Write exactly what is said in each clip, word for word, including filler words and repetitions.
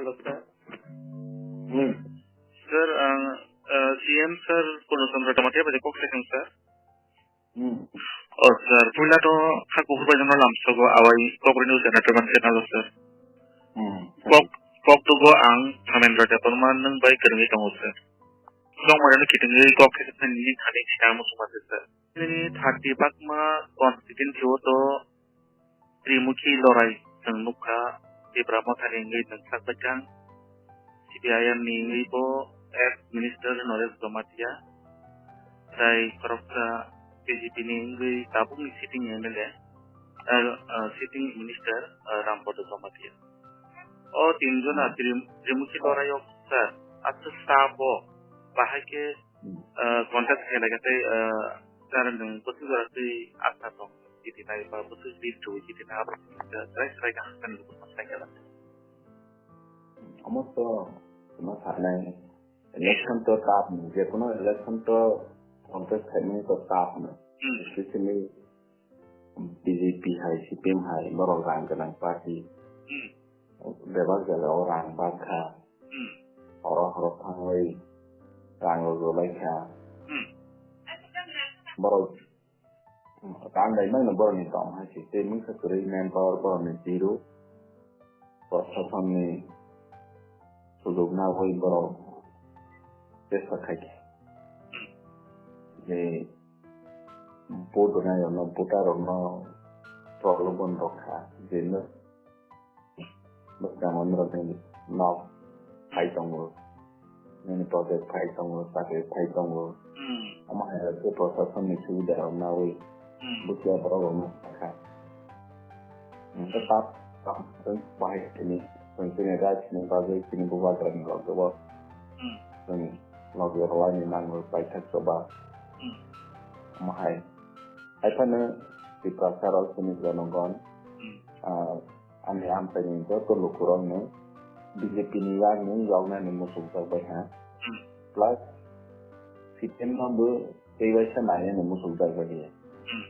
Hello, sir. Hmm. Sir, ang, ah, C M sir, Purno Chandra Jamatia bai kok se kang, sir. Hmm. O, sir, puila to kha kuphur bai jana lamsogo awai kok rwni channel, sir. Hmm. Kok, kok tugo ang Dharmendra Debbarma nwng bai kwrwngwi tongo, sir. Nokmani no kitingwi kok khe nini thani thani muchungma se, sir. Nini thirty bakma constituency o to Trimukhi lorai chwng nukha, Tipra Mothani wngwi chwng sak baithang, C P I M ni wngwi bo ex minister Naresh Jamatia, tai khoroksa B J P ni wngwi tabukni sitting M L A, eh, eh, sitting minister, eh, Rampada Jamatia. O tinjona Trim-, Trimukhi lorai o, sir, aswk staff o bahai khe, eh, contest khe lai khe tei, eh, sir, nwng bwswk jora twi asa tong? Chini nai ba bwswk bid rwui chini nai abo chini khe chwrai chwrai khe hasan luku ma sai khe. Omo to, omo sanai. Election to tough no, je kono election to contest khaimani to tough no. Hmm. Especially B J P hai, C P M hai, borok rang gwnang party. Hmm. Bebak jaga o rang bak kha. Hmm. Horo horo thangwi rang rwjak lai kha. Hmm. Borok rang bai mano borokni tong hai se tei mungsa kwrwi manpower borokni zero. Prosasonni sujuk naiwi borok chesta khai kha. Hmm. Je vote rwnairokno, voter rokno problem rok kha. Je no Bwskango norokni nok phai tongo, nini project phai tongo, chakri phai tongo. Hmm. Omo hai khe prosasonni subida rok nawi Hmm. bukia borok rok no sakha. Hwnkhe tap, tap, bahai sini, chwng chini right ni bagwi chini bubagra ni loge o Hmm. chwng loge rwlaini nango paithak choba. Hmm. Omo hai. Hai phano Tiprasa rok chini jonogon, Hmm. ah, Ani amchaini joto lukurokno B J P ni yakni yoknani muchungjak bai ha. Hmm. Plus C P M no bo tei waisa nainani muchungjak bai ya. Hmm.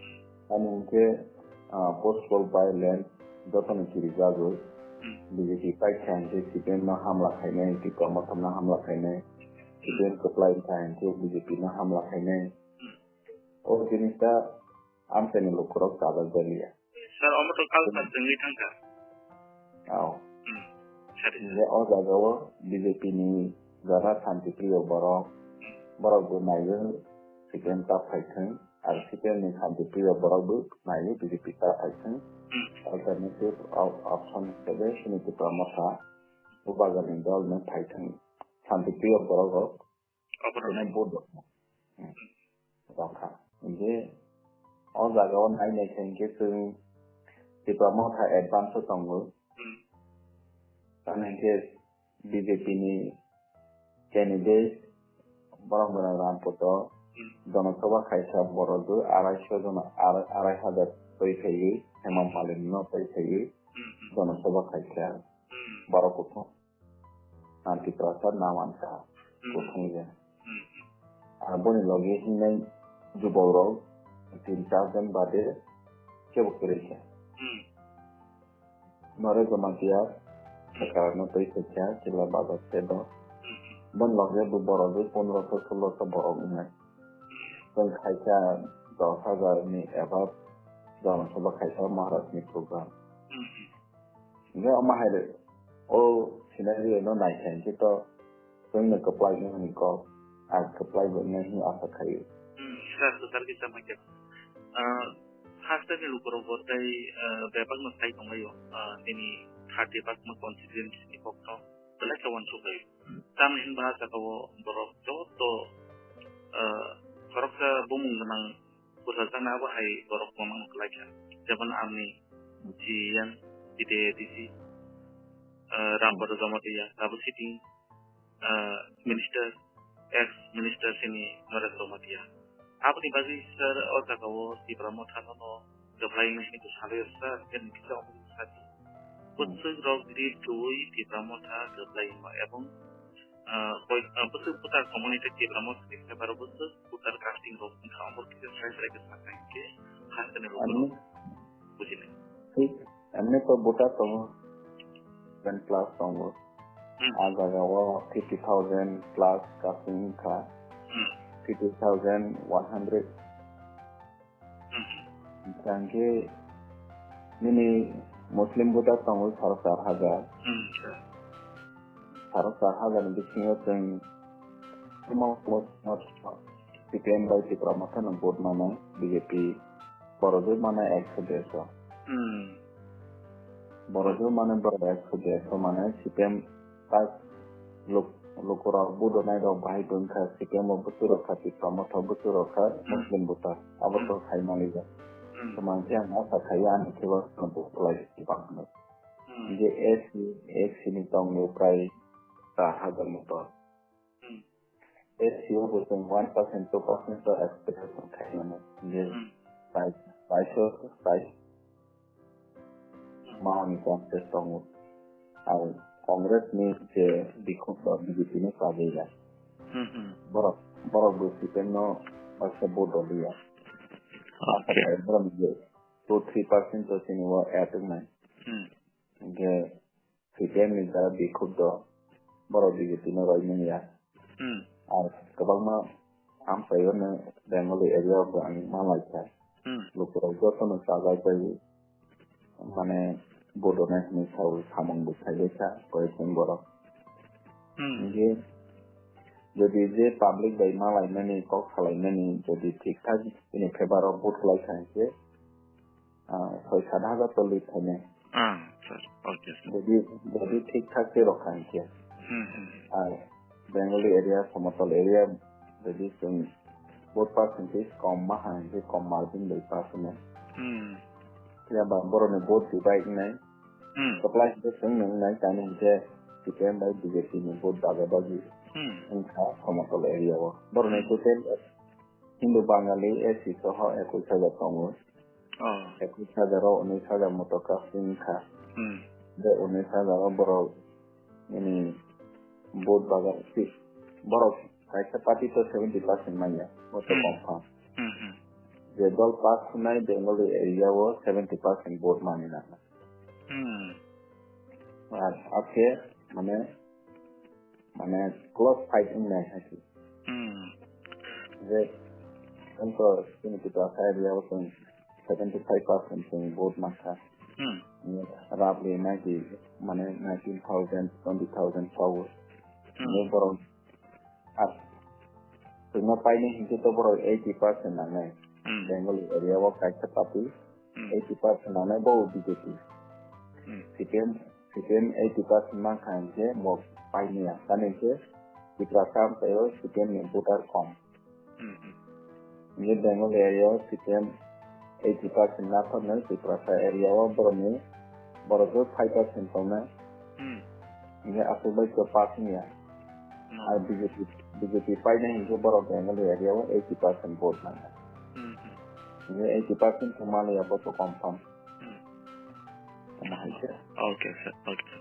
Ani hwnkhe, ah, post poll violence jotono kirijagwi Hmm. B J P paikha hinkhe C P M no hamla khainai, Tipra Motha no hamla khainai, C P M kwplai wngkha hinkhe B J P no hamla khainai. Hmm. O jinista amchaini lukurok chajak bai ya. Sir, omo to culture chwngwi thangkha. Oh. Hmm. Sir. Hingke o jaga o B J P ni jara Shanti Priyo borok, Hmm. borok bo naiyo C P M ta phai thwng, ar C P M ni Shanti Priyo borok bo naiyo B J P ta phai thwng. Hmm. Alternative op-, option hisabe chini Tipra Motha Bubagra ni dol no phai thwng. Shanti Priyo borok rok Obo rok. Tini vote rok. Hmm. Rok kha. Hingke o jaga o nai nai khe hingke chwng Tipra Motha advance o tongo. Hmm. Tamni hingke B J P ni candidate borok gwnang Ramputo Hmm. Jonosabha khaisa borok do arai so jona, arai, arai hajar twi phaiwi Hema Malini no twi phaiwi Hmm, hmm. Jonosabha khaisa Hmm. borok kuthung. Shanti Prasad na mankha, Hmm. kuthung ya. Hmm. Ar boni logi hingnai jubok rok tin char jon bade kebo kwrwi kha. Hmm. Nore Jamatia, Hmm. sakar no twi kha, chila bajar se do. Hmm. Bon logi bo borok bo pondro so, solo so borok wngnai. Hmm. Chwng khaikha dos hajar ni above Jana Sabha khaikha Maharaj ni program. Hmm. Hingke omo hai de, o scenario no naikha hingke to chwngno kwplai wngmani kok, a kwplai bo wngnai hwnwi asa khaio. Hmm, sir, kwtal kisa mankhe. Ah, first ni lukurok bo tei, ah, bebakno sai tonglaio, ah, nini thirty bakma constituency ni kokno belai khe uansuk laio. Tamni hinba ah jagao borok joto, ah, khoroksa bumung gwnang Bwsajak na abo hai borok kwmang kwlai kha. Jemon ang ni G M, T D A D C, eh, Rampada Jamatia, abo sitting, eh, minister, ex minister sini Naresh Jamatia. Aboni bagwi sir o jaga o Tipra Motha no no kwplai wngwi hinwi salai rwkha, hwnkhe nwng kisa omo sadi. Bwswk rok lead rwui Tipra Motha kwplai wngma ebong Ah, boi-, ah, bwswk voter community Tipra Motha ni phaibaro bwswk voter casting rok wngkha, omo kisa srai srai khe sakha hinkhe hasteni lukurok Ani bujinai. Thik, ani to voter tongo, seven plus tongo. Hmm. A jaga o fifty thousand plus kasing wngkha. Hmm. Fifty thousand one hundred. Hmm. Hwnkhe nini Muslim voter tongo saro char hajar. Hmm. Saro char hajar ni bisingo chwng C P M bai Tipra Motha no vote mano, B J P borok jwk mano ekso derso. Hmm. Borok jwk mano borok ekso derso mano C P M tak luk-, lukurok budonai rok bahai bo wngkha C P M o buchuk rok kha, Tipra Motha buchuk rok kha, Hmm. Muslim voter abo Hmm. to khai manlijak. Hmm. Tamo hwnkhe ang asa khai ani khe bo vote khlai bangno. Hmm. Hwnkhe S C, S C ni tongo prai char hajar moto. Hmm. S C o bo chwng one percent, two percent to aspiration khaimano. Je Hmm. pai-, paisho, pai-, Hmm. mahani contest tongo. Ang Congress ni je bikhuk rok B J P ni kagwi ya. Hmm, hmm. Borok, borok bo C P M no baksa vote rwliya. Okay. Borok je two three percent to chini o add wngnai. Hmm. Hwnkhe C P M ni jara bikhuk do, borok B J P no roi manya. Hmm. Ar kwbangma amchaio no Bengali area o bo ang ma laikha. Hmm. Lukurok jotono chajak bai mane vote rwnai hwnwi saui samung bo sailaikha koyekjon borok. Hmm. Hwnkhe jodi je public bai ma laimani, kok salaimani, jodi thik thak bini favor o vote khlaikha hwnkhe, ah, soi sat hajar to lead phainai. Ah, sir. Okay, sir. Jodi, jodi thik thak khe rok kha hwnkhe. Hmm, hmm, hmm. Ar Bengali area, Somotol area, jodi chwng vote percentage kom ma ha hwnkhe kom margin bai pass wngnai. Hmm. Phiya ba borokni vote divide wngnai. Hmm. Supply hwnkhe chwng nung nai, tani hwnkhe C P M bai B J P ni vote baga bagi Hmm. wngkha Somotol area o. Borokni Hmm. total Hindu Bangali S C soho ekwis hajar tongo. Oh. Ekwis hajar o unis hajar moto casting wngkha. Hmm. Je unis hajar o borok nini vote bagar si borok kaisa party to seventy percent manya, bo to Hmm. confirm. Hmm, hmm. Je dol pass khnai Bengali area o seventy percent vote mani nang. Hmm. Ar akhe mane mane close fight wngnai hai se. Hmm. Je wngkha chini Tiprasa area o chwng seventy five percent chwng vote mankha. Hmm. Roughly ninety, mane nineteen thousand, twenty thousand power. Hmm. Ni borok ar chwngno paini hinkhe to borok eighty percent nangnai. Hmm. Bengali area o kaisa party Hmm. eighty percent nangnai bo B J P. Hmm. C P M, C P M eighty percent mankha hinkhe bo painiya. Tani hinkhe Tiprasa amchaio C P M ni voter kom. Hmm, hmm. Hinkhe Bengali area o C P M eighty percent nathoknai Tiprasa area o borokni borok five percent tongnai. Hmm. Hinkhe aswk bai khe pass wngya. Hmm. Ar B J P, B J P painai hinkhe borok Bengali area o eighty percent vote nangnai. Hmm, hmm. Hinkhe eighty percent to manliya bo to confirm. Hmm. Omo hai khe. Okay, sir. Okay, sir.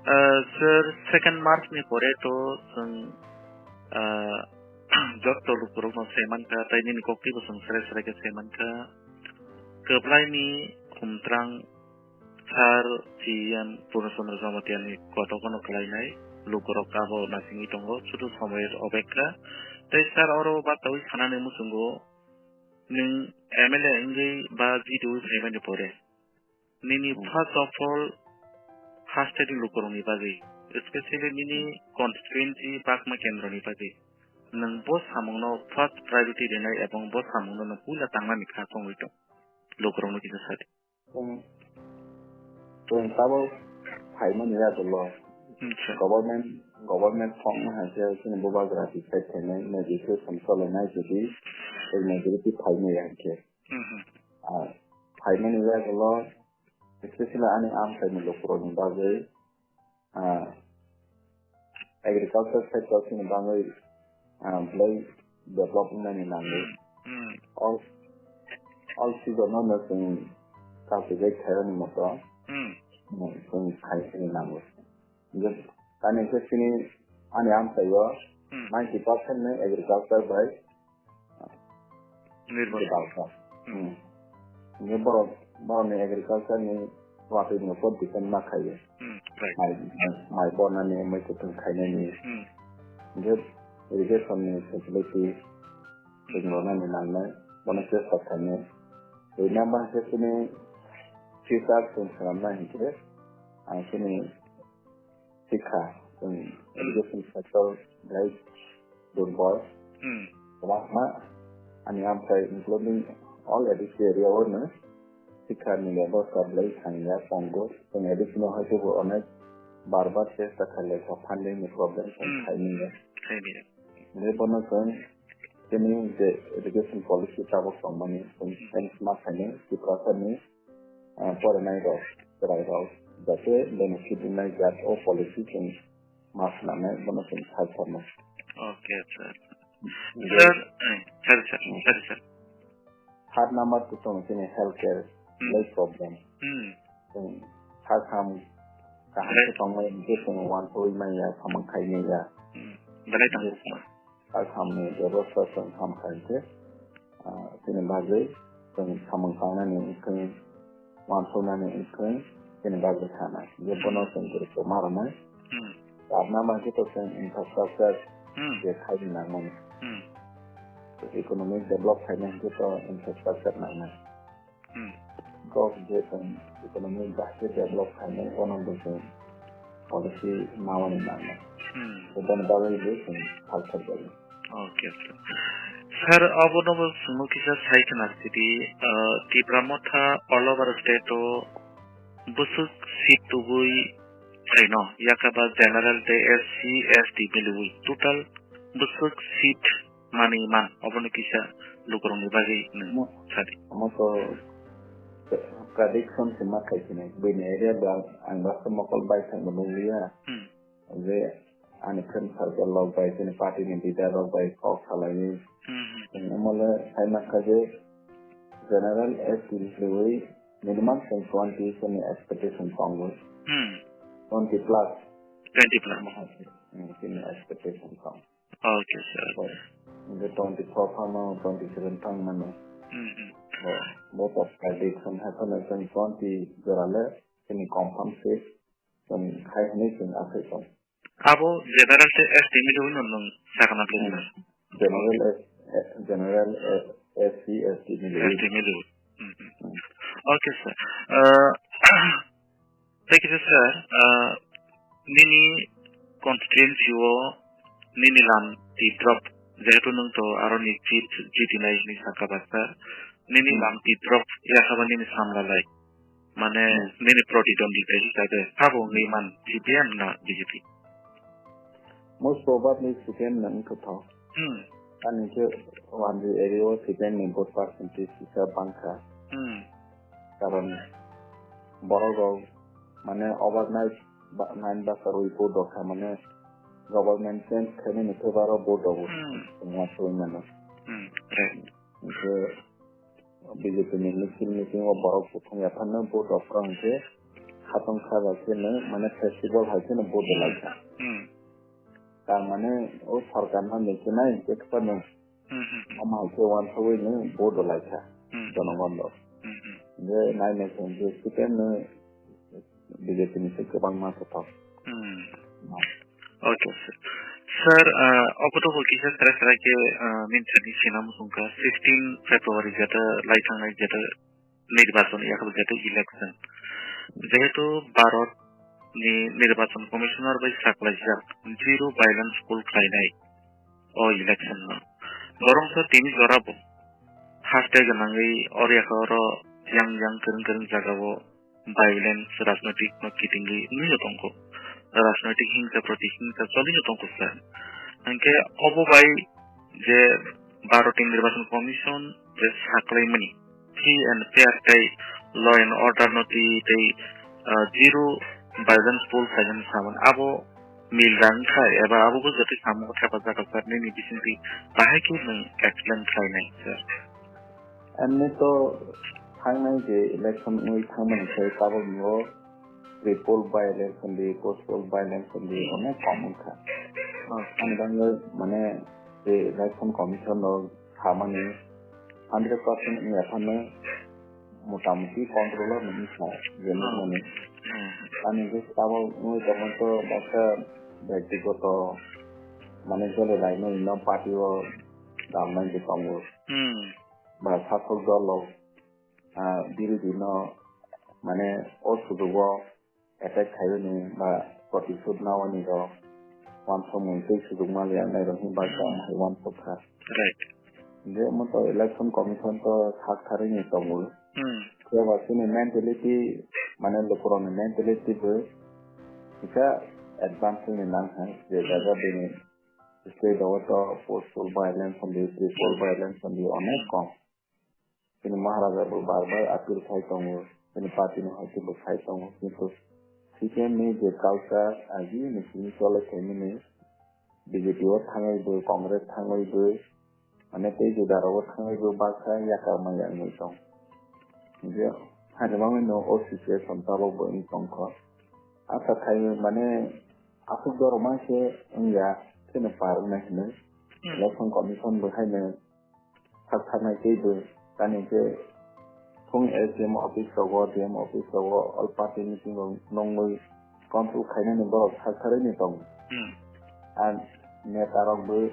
Uh, sir, second March ni pore to chwng, uh, jotto lukurokno saimankha, tei nini koktwibo chwng srai srai khe saimankha. Kwplaini khumtrang Sir C M Purna Chandra Jamatia ni kotokono kwlainai lukurok abo nasingwi tongo, sudu somoy opekha. Tei sir oro batawi sanani muchungo nwng M L A wngwi ba G D O phaimani pore. Nini Hmm. first of all, hasteni lukurokni bagwi, especially nini constituency Bagma kendroni bagwi, nwng bo samungno first priority rinai ebong bo samungno nwng puila tangmani kha chongwi tong. Lukurokno kisa sadi. Chwng, chwng tabuk phaimani yagulo Hmm, sir. Government, government phone hai khe chini bubagra decide khainai, negociation cholainai jodi majority phaimani ya khe. Hmm, hmm. Ah, phaimani yagulo, especially ani amchaini lukurokni bagwi, ah, agriculture sector chini bagwi, ah, belai develop wngnani nango. Hmm. All, all season no chwng cultivate khairokni moto, Hmm. hmm, chwng khairokni nango. Je, tani khe chini ani amchaio Hmm. ninety percent ni agriculture bai Nirbhor. Jebal kha. Hmm. Hmm. Hingke borok, borokni agriculture ni watwi no bo depend ma khaio. Hmm, right. Mai, mai, mai bornani, mai kutung khainani. Hmm. Hingke irrigation ni facility Hmm. chwng ronani nangnai, bono chesta khainai. Tei nang ba hingke chini future chwng swnamnai hingke, ang chini sikha, chwng Hmm. education sector belai durbol. Hmm. Kwbangma ani amchai including all A D C area o no sikha ni bebosta belai thangya tongo. Chwng A D C no hai khe bo onek bar bar chesta khailai kha funding ni problem chwng Hmm. khaimanya. Khaimanya. Hingke bono chwng chini je education policy tabok tongmani chwng Hmm. change ma khainai Tiprasa ni ah, porinai rok, chwrai rok, jate benefit wngnai jat o policy chwng ma swnamnai, bono chwng sai tharnai. Okay, sir. Hingke Sir, eh, sorry, sir, sorry, sir. Third number to tong chini healthcare Hmm. lai problem. Hmm. Chwng sakham kaham Belai khe tongmani hingke chwng uansugwi manya, samung khai manya. Hmm. Belai tang Hingke bukma. Sakham ni bebosta chwng ham kha hingke, ah, chini bagwi chwng samung tangnani wngkhe, uansuknani wngkhe, chini bagwi sanai. Je bono Hmm. chwng gurutto ma rwnai. Hmm. Charna bagwi to chwng infrastructure Hmm. je khaini nangmani. Hmm. Economic develop khaina hingke to infrastructure nangnai. Hmm. Kok je chwng economy bahai khe develop khainai, bono bo chwng policy mawani nangnai. Hmm. Bono bagwi bo chwng sal sajagwi. Okay, sir. Sir, obono bo chwngno kisa sai khna sidi, ah, Tipra Motha all over state o bwswk seat tubui khaino, yakaba general tei S C, S T miliwi total bwswk seat manwi man, obono kisa lukurokni bagwi nwng Mo-, sadi. Omo to prediction se ma khai sini. Bini area ba ang ba mokol bai thang bo nukliya. Hmm. Je ani friend circle rok bai, chini party ni leader rok bai kok salaiwi. Hmm, hmm. Chwng omo le sai ma kha je general S T riwi minimum chwng twenty chini expectation tongo. Hmm. Twenty plus. Twenty plus. Omo hai se, hmm, chini expectation tong. Okay, sir. Bo, hingke twenty-four phano, twenty-seven phang mano. Hmm, hmm. Bo, bo to prediction hai phano chwng twenty jora le chini confirm se chwng khai hwnwi chwng akhai tong. Abo general tei S T miliwi no nwng sakna Hmm. tongmani. General S, eh, general S, S C, S T miliwi. S T miliwi. Hmm, hmm. Hmm. Okay, sir. Uh, Thank you, sir. Ah, nini constituency o nini lam titrop, jehetu nwng to aro ni chief G T nai hinwi sakha ba, sir. Nini Hmm. lam titrop, yakaba nini samlalai. Mane, Hmm. nini protidwandi tei hisabe, sabo wngwi Hmm. man, C P M na B J P? Most probably C P M na wngkha tho. Hmm. Ani khe one area o C P M ni vote percentage kisa bangkha. Hmm. Karon borok rok mane overnight ba, nine basa rwi vote rok kha, mane government change khainani favour o vote rok Hmm. wngma soi mano. Hmm. Right. Hingke B J P ni meeting, meeting o borok kuthum ya phano vote rok phano hingke khatong kha bai kheno mane festival hai kheno vote Hmm. lai kha. Hmm. Tang mane o sarkar no naikinai hingke khwpano Hmm, hmm, hmm. omo hai khe wansugwi no vote rw lai kha Hmm. Jonogon rok. Hmm, hmm. Hingke nai nai khe hingke C P M no B J P ni se kwbangma kwtal. Hmm. Okay, sir. Sir, ah, obo to bo kisa sara sara khe, ah, minthani sina muchungkha sixteen February jeta lai thangnai jeta nirbachon, yakho jeta election. Jehetu Bharat ni Nirbachon Commissioner bai saklaijak zero violence poll khlainai o election no. Borok so tini jora bo haste gwnangwi or yakha oro yang yang kwrwng kwrwng jagao violence, rajnoitik no kitingwi wngwi no tongkho. Rajnoitik hingsa proti hingsa choli no tongkho sir. Hingke obo bai je Bharatiya Nirbachon Commission je saklaimani free and fair tei law and order no twi tei, ah, zero violence poll khainani samani abo mil rang kha eba abo bo jotoi samung khe pa jaga sir nini bisingtwi bahai khe nwng explain khlainai sir? Ani to thangnai je election wngwi thangmani khe tabukbo pre-poll by-election di, post-poll by-election di, hmm, onek kom wngkha. Hmm. Ani bagwi mane je election commission rok samani hundred percent wngya phano motamuti control o nung sa je nukmani. Ani je tabok wngwi tongma to baksa byaktigoto mane jole lainai no party o damnai je tongo. Ba sasok dol o, ah, birodhi no mane o sujugo attack khaiyani ba protisud nawani rok wansukmung tei sujukma liya nai rok ni bagwi ang hai wansuk kha. Right. Je mo to election commission to sak tharwi ni tongo. Khe ba chini mentality mane lukurokni mentality bo kisa advance ni nang hai je jaga bini state o to postal violence on the tribal violence on the onek kom. Chini Maharaja bo bar bar appeal khai tongo, chini party ni hoite bo khai tongo, kintu C P M ni je culture agi ni simi chole khaimani B J P o thangwi bo, Congress thangwi bo, mane tei juda rogo thangwi bo baksa yakar maya wngwi tong. Je hajabangwi no o situation tabok bo wng tongkho. Asa khai mane aswk dorma se wngya, kheno par wngnai hinwi. Election Commission bo haino sak saknai tei bo tani khe thung S D M office rogo, D M office rogo, all party meeting rok nongwi control khainani borok sak sarwi ni tongo. Ang neta rok bo,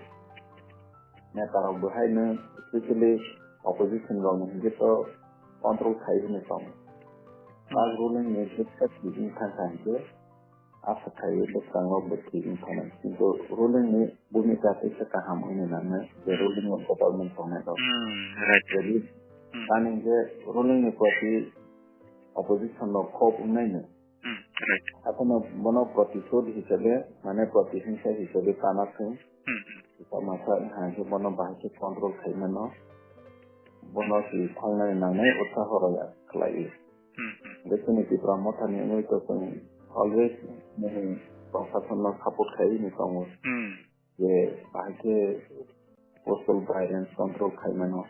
neta rok bo haino specially opposition rok ni hwnkhe to control khaiwi ni tongo. Ang ruling ni bwswk twi wng thang kha hinkhe, asa khaiwi bwskango bo thwi wng thangmani. Kintu ruling ni bumika teisa kaham wngwi nangnai je ruling o government tongnai rok. Hmm, right. Jadi, Hmm. ani je ruling ni proti opposition rok khop wngnaino. Hmm, right. Akheno bono protisud hisabe, mane protihingsa hisabe tana thung. Hmm, hmm. Tama sa hai khe bono bahai khe control khaimano. Bono si thangnani nangnai utsaho rwya khlai. Hmm, hmm. Hwnkhe chini Tipra Mothani wngwi to chwng always nini prasasonno support khaiwi ni tongo. Hmm. Je bahai khe postal violence control khaimano.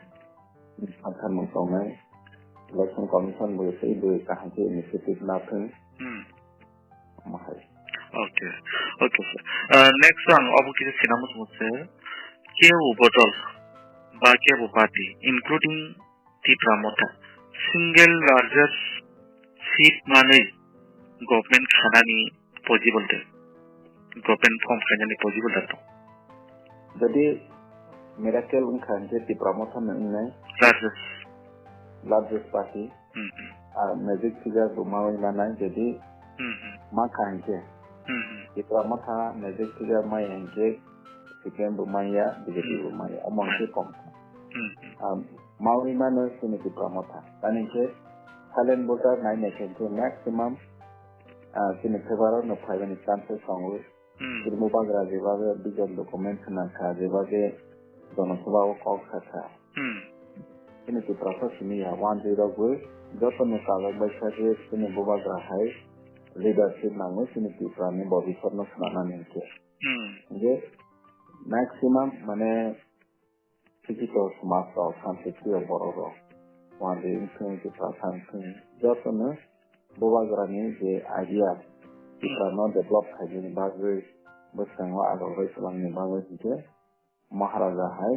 Sakha nung tongnai. Election Commission bo tei bo kaham khe initiative nathung. Hmm. Omo hai. Okay. Okay, sir. Uh, next ang obo kisa sinamo sir. Kebo bodol ba kebo party, including Tipra Motha, single largest seat manwi government khanani possible de, government form khainani possible da tong. Jadi miracle wngkha hinkhe Tipra Motha ni wngnai largest, largest party. Hmm, hmm. Ah, magic figure bo mawi manai, jadi Hmm, hmm. ma kha hinkhe. Hmm, hmm. Tipra Motha magic figure mai hinkhe C P M bo maya, B J P bo maya. Omo hinkhe kom. Hmm, hmm. Ah, mawi mano chini Tipra Motha. Tani hinkhe silent voter nai nai khe hinkhe maximum, ah, chini favour o no phaimani chances tongo. Hmm. Chini bubagra jeba je legal document khna kha, jeba je Jonosabha o kok kha kha. Hmm. Chini Tiprasa simi ya, wanjwi rok bo joto ni kagoj bai kha je chini bubagra hai leadership nango, chini Tipra ni bobiswt no swnamnani hinkhe. Hmm. Hinkhe maximum mane Sikito somaj rok, santi priyo borok rok, wanjwi wngthung, Tiprasa wngthung, jotono bubagrani je idea, Tiprano develop khainani bagwi, bwskango agarwi twlangni bagwi hinkhe Maharaja hai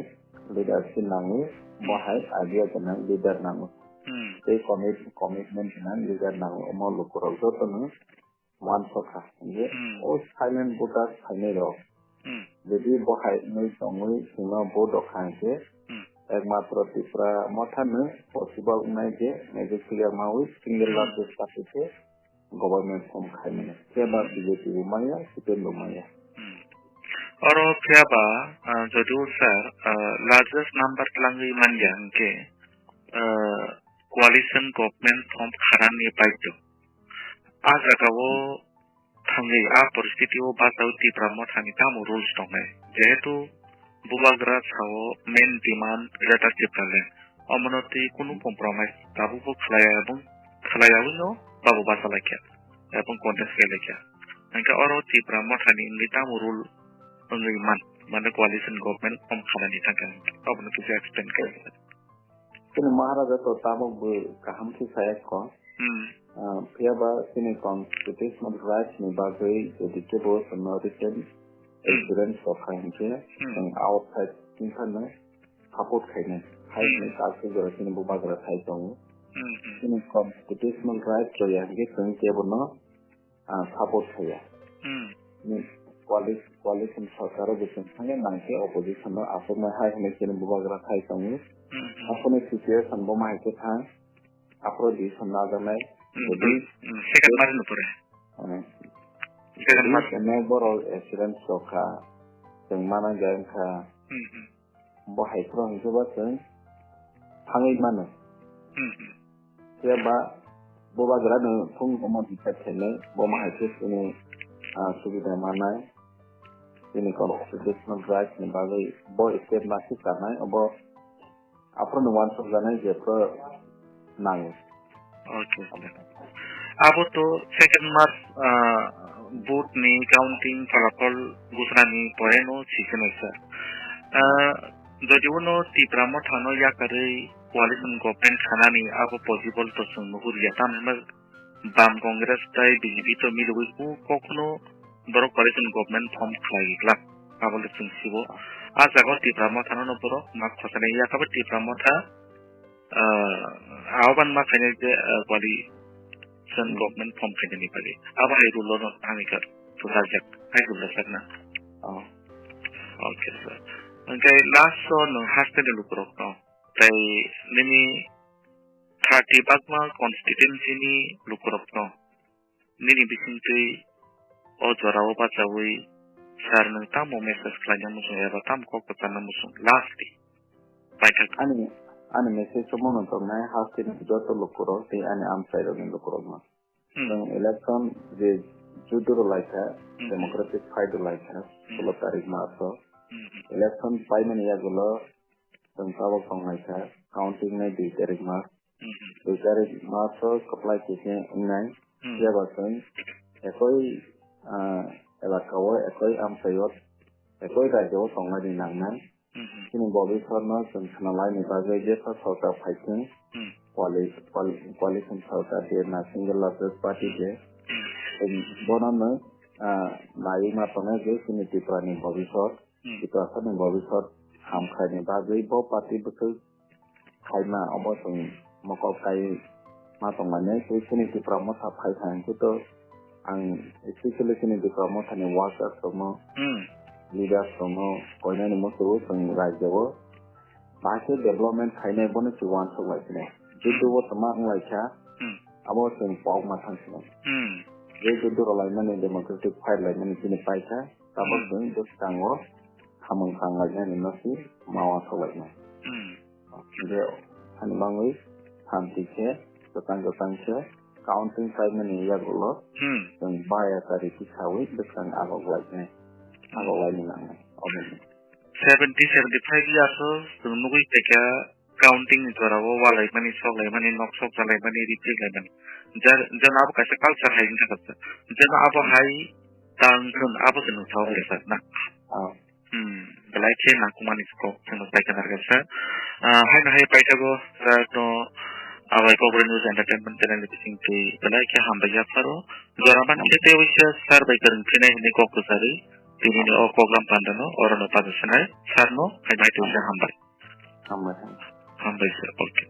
leadership nango, bo hai idea gwnang leader nango. Hmm. Tei commit-, commitment gwnang leader nango. Omo lukurok jotono wansukha. Hinkhe Hmm. o silent voters phainai rok. Hmm. Jodi bo hai wngwi tongwi chwngno vote rok kha hinkhe Hmm. ekmatro Tipra Mothano possible wngnai je magic figure mawi single Hmm. largest party khe government form khaimani. Phiya ba Hmm. B J P bo maya, C P M bo maya. Hmm. Oro phiya ba, ah, jodi o sir, ah, largest number twlangwi manya hinkhe, ah, coalition government form khanani baidhyo. A jagao thangwi a poristiti o bachao Tipra Mothani tamo rules tongnai? Jehetu bubagra sao main demand Greater Tipraland, omono twi kunu compromise tabukbo khlaiya ebong khlaiyawi no babo bacha laikha ebong contest khlai laikha. Hwnkhe oro Tipra Mothani wngwi tamo rule wngwi man, mane coalition government form khanani thangkha, abono kisa explain khlai. Chini Maharaja to tabok bo kaham khe saya kho. Hmm. Ah, phiya ba chini constitutional rights ni bagwi jodi kebo chwngno written Hmm. assurance rok khai hinkhe Hmm. chwng outside wngkhano support khainai. Hai Hmm. hwnwi kaisa jora chini bubagra sai tongo. Hmm, hmm. Chini constitutional right rwya hwnkhe chwng kebono, ah, support khaiya. Hmm. Ni coali-, coalition sarkar o bo chwng thangya nangkhe opposition no achuknai hai hwnwi chini bubagra khai tongo. Hmm, hmm. Aphano situation bo ma hai khe thang. Aphro di sonna ajaknai. Hmm, jadi, hmm, second March no pore. Hmm. Second March. Jadi, ene borok accident sokha. Chwng mana jai wngkha. Hmm, hmm. Bo hai phro hwnkhe ba chwng thangwi mano. Hmm, hmm. Phiya ba bubagra no phung omo decide khainai. Bo ma hai khe chini, ah, subida manai. Chini constitutional rights ni bagwi bo step ma khe chanai. Obo Aphuru no uansukjaknai jephru nango. Okay, sir. Abo to second March, ah, vote ni counting phalaphal gusnani poreno sikhenai, sir. Ah, jodi uno Tipra Motha no yakarwi coalition government khanani abo possible to chwng nuhurya, tamhinba Bam Congress tai B J P to milwi ku kokno borok coalition government form khlai glak, abo le chwng sibo. A jaga o Tipra Motha no borok ma khosani yakabo Tipra Motha, ah, ahoban ma khainai je, ah, coalition Hmm. government form khainani bagwi. Abo hai rule no thani kha, to sajak, hai rule sajak na. Oh. Okay, sir. Hwnkhe last o nwng haste ni lukurok no. Tai nini thirty bakma constituency ni lukurok no. Nini bisingtwi o jorao bachaui sir nwng tamo message khlaina muchung eba tamo kok kwcharna muchung last di paithak. Ani, ani message omo no tongnai haste ni joto lukurok tei ani amchairokni lukurokno. Hmm. Nwng election je judu rwlaikha, Hmm. democratic fight rwlaikha, Hmm. solo tarik March o. Hmm. Election paimani yagulo Chwng tabok tonglaikha, counting nai dui tarik mas. Mhm. Dui tarik mas o kwplai khe khe wngnai. Mhm. Phiya ba chwng ekoi, ah, elaka o, ekoi amchai o, ekoi rajyo o tonglaini nangnai. Mhm. Chini bobiswar no chwng khna laini bagwi jesa sorkar phai thung, Mhm. coali-, coali-, coalition sorkar je na single largest party je. Mhm. Chwng bono no, ah, naiwi ma tongnai je chini Tripura ni bobiswar. Hmm. Tiprasani bobiswar ham khaini bagwi bo party bwswk khaima obo chwng mokol kai ma tongmani. Tei chini Tipra Motha phai kha hwnkhe to ang especially chini Tipra Mothani workers rokno, Hmm. leaders rokno koinani muchungo chwng rajyo o bahai khe development khainai bono se uansuk lai sinai. Juddu Hmm. o tongma wng lai kha, Hmm. abo chwng pok ma thang sinai. Hmm. Je juddu rw laimani democratic fight laimani chini pai kha. Tabok Hmm. chwng bwskango samung tanglainani no se ma uansuk lainai. Hmm. Hwnkhe ani bagwi shanti khe kwchang kwchang khe counting khlaimani yagulo Hmm. chwng baya kari tisawi bwskang agok lainai. Hmm. Agok laini nangnai. Omo ni. Seventy, seventy five years o chwng nugwi paikha counting ni jora o walaimani, soklaimani, nok sok jalaimani, riprik laimani. Jar-, jeno abo kaisa culture hai wngkha kaisa. Jeno abo hai tang thun abo se nung thao le sir na. Oh. Hmm, belai khe nangkukmani kok chwngno paikha narwkha sir. Ah, haino hai paithago sir no Abai Kokborok News Entertainment channel ni bisingtwi belai khe hambai yapharo. Jora man khe tei waisa sir bai kwrwng phinai hwnwi kok kwcharwi tini ni o program panda no oro no pajasanai sir no hai bai twi hambai. Hambai, hambai. Hambai sir, okay.